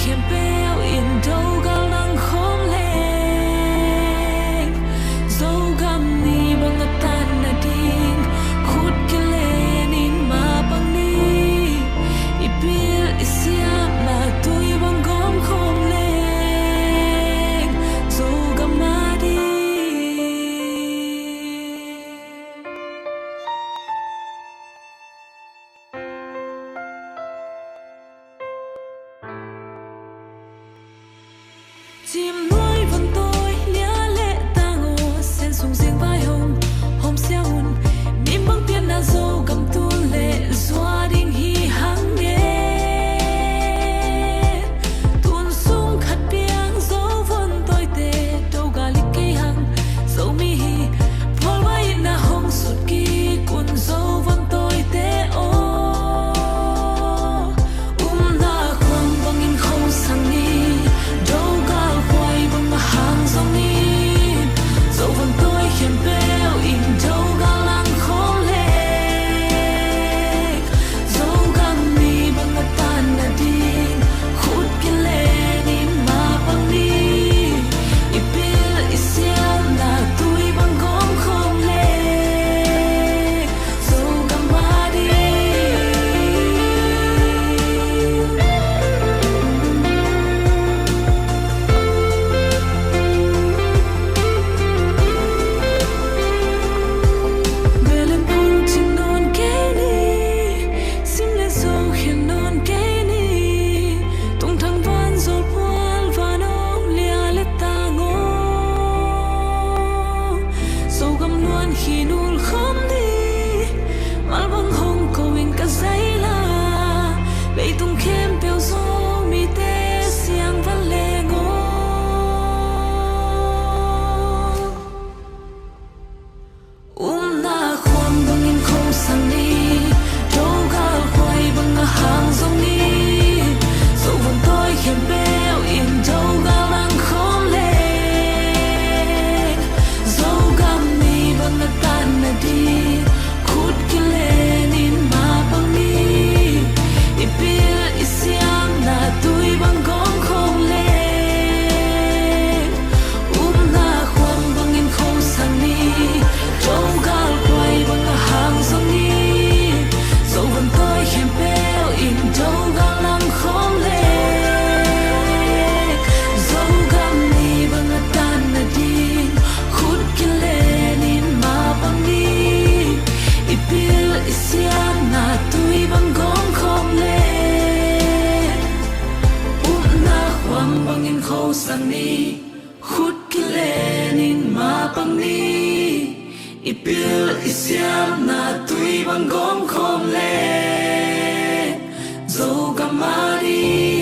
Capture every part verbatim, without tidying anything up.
khempeuh in dogal nang khawm leng, Zogam ni bang a tan nading khut kilen in mapang ni. I pil i siamna tui bang gawm khawm leng, Zogam a ding. Cim nuai van tawi lia le tang aw, sen sung zing vai hong hawm sia un. Min bang pianna Zogam tun le zua ding hi hang ngen. Tun sung khat piang Zo van tawite do galik kei hang. Zomi hi phual vai na hong sut kik un Zo van tawite aw. Umna khuang bangin khosang ni, dogal khuai bang a hang zong ni. Zo van tawi khempeuh in dogal nang khawm leng, Zogam ni bang a tan nading khut kilen in mapang ni. I pil i siamna tui bang gawm khawm leng, Zogam a ding. Belen phun cin nawn kei ni, sim le zo khen nawn kei ni. Tungthang van zol pual van ong lia le tang aw. Zogam luan khin ul khawm ni. Malbang hong ko in ka zai la, leitung khempeuh Zomite siang van leng aw. Umna khuang bangin khosang ni, dogal khuai bang a hang zong ni. Zo van tawi khempeuh in dogal nang khawm leng, Zogam ni bang a tan nading khut kilen in mapang ni. I pil i siamna tui bang gawm khawm leng, umna khuang bangin khosang ni, dogal khuai bang a hang zong ni. Zo van tawi khempeuh in dogal nang khawm leng, Zogam ni bang a tan nading khut kilen in mapang ni. I pil i siamna tui bang gawm khawm leng, umna khuang bangin khosang ni, khut kilen in mapang ni. I pil i siamna tui bang gawm khawm leng, Zogam a ding.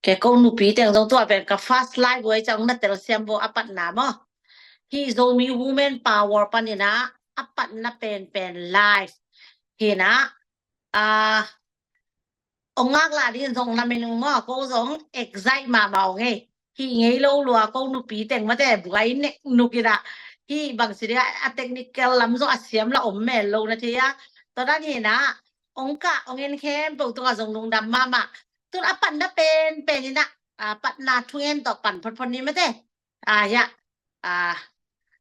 Ke ko nupi teng zong tua pen ka first live buai ciang na telsiam bo a patna maw. Hih Zomi Women Power panin ah a patna penpen live hi in ah, ah, ong ngaklah dingin zong na min ung maw, ko zong excite mahmah ung ei. Hih ngei lo lua ko nupi teng mate buai nek nuk in ah. Hih bang si ding a technical lam zong a siam la om mel lo na thei a. Tua dan hi in ah ong kah ong en khempeuh tungah zong lungdam mahmah. Tun a patna penpen in ah, ah, patna thungen tawh pan photphot ni mate. Ah, ya. Ah,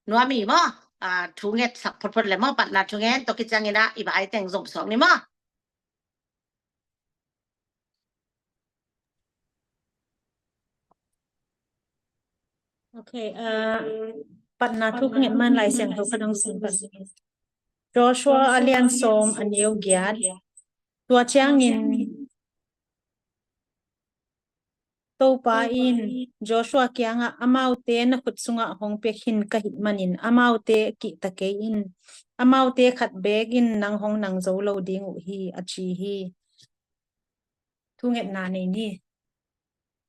nuami maw. Ah, thunget sak photphot le maw, patna thungen tawh kiciangin ah i bai teng zom suak ni maw. Ok, ah, patna thu ka nget man Lai Siangtho ka dong sin pat. Joshua a lian sawm a neu giat. Tua ciangin Topa in Joshua kiangah, amaute na khut sungah hong pia khin ka hih manin amaute kihta kei in. Amaute khat beek in nang hong nang zo lo ding uh hi, a ci hi. Thungetna nei ni.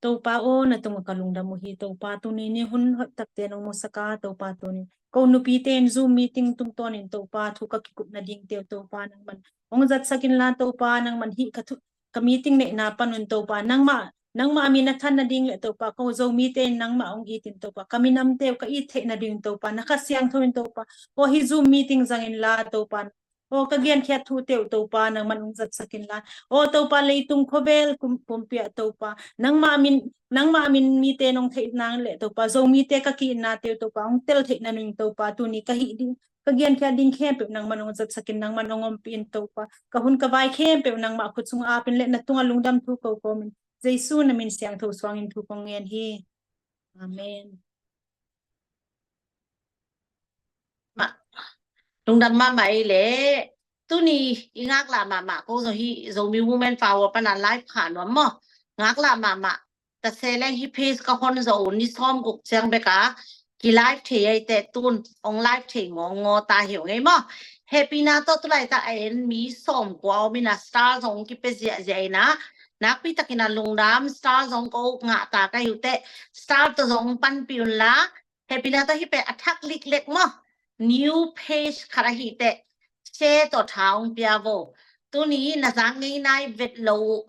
Topa aw, na tungah ka lungdam uh hi. Topa tuni ni hun hoih takte nong musak a, Topa tuni ko nupite in Zoom meeting tungtawnin Topa thu ka kikup nadingte uh Topa nangman hong zatsak inla, Topa nangman hih ka thu, ka meeting neihna panun Topa nangmah, nangmah a min a than nading le Topa ko Zomite in nangmah hong it in Topa ka minamte uh ka it theih nading Topa na Kha Siangtho in Topa aw hih Zoom meeting zang inla Topa Aw ka genkhiat thute uh Topa nangman hong zatsak inla. Aw Topa leitung khuavel kum pumpi ah Topa nangmah min, nangmah min mite nong theih nang leh Topa Zomite ka ki-itnate uh Topa hong tel theih nading Topa tuni ka hih ding, ka genkhiat ding khempeuh nangman hong zatsak in, nangman hong ompih in Topa. Ka hun ka vai khempeuh nangmah khut sung apin leh na tungah lungdam thu ko kawmin Jesu na min siangtho suangin thu kong ngen hi. Amen. Mah, lungdam mahmah ei leh. Tuni i ngaklah mahmah ko zo hi, Zomi Women Power pana live kha nuam maw. Ngaklah mahmah. Tase leng hi page ka hon zo uh ni sawm guk ciang beka ki live thei ei teh tun ong live thei ngawngawng ta hi ung ei maw. Hehpihna tawh tulaitak a en mi sawm kua om ina star zong kipia ziahziah ina, nakpi takin a lungdam. Star zong ko ngah ta ka hi uh teh star tawh zong panpih unla. Hehpihna tawh hi pen a thak liklek maw, new page khat ahi teh share tawh tha ong pia vo. Tuni na zak ngei nai vet lo uh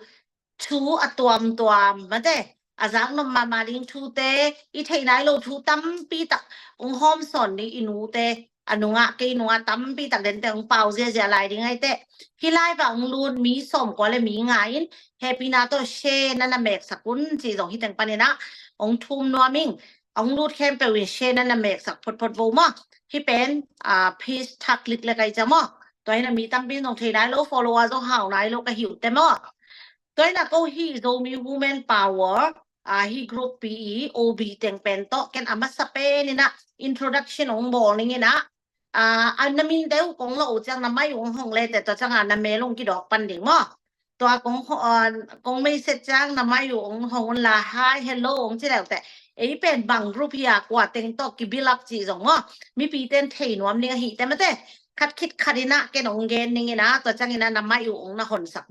thu a tuamtuam mate, a zak nop mahmah ding thute, i theih nai lo thu tampi tak ong hawmsawn ding i nute a nungah, kei nungah tampi tak dente ong pau ziahziah lai ding ahi teh. Hi live ah ong lut mi sawm kua le mi nga in hehpihna tawh share na na meksak un ci zong hi teng panin ah ong thum nuam ing. Ong lut khempeuh in share na na meksak photphot vo maw. Hi pen ah page thak liklek ahi ciang maw. Tua hi na mi tampi zong thei nai lo, follower zong hau nai lo ka hi uh teh maw. Tua hi na ko hi Zomi Women Power ah hi group pi i O B teng pen tawh ken a masa pen ina introduction ong bawl ning ina. Ah, a na minte uh kong lo uh ciang na mai uh ong hong le teh tua ciang a na mel ong kidawk pan ding maw. Tua kong ho-, ah, kong message ciang na mai uh ong hong unla hi hello ong ci leu teh. Ei pen bang group hi a kua teng tawh ki build up ci zong maw. Mipi ten thei nuam ding ahi teh mate. Khat khit khat ina ken ong gen ning ina tua ciang ina na mai uh ong na honsak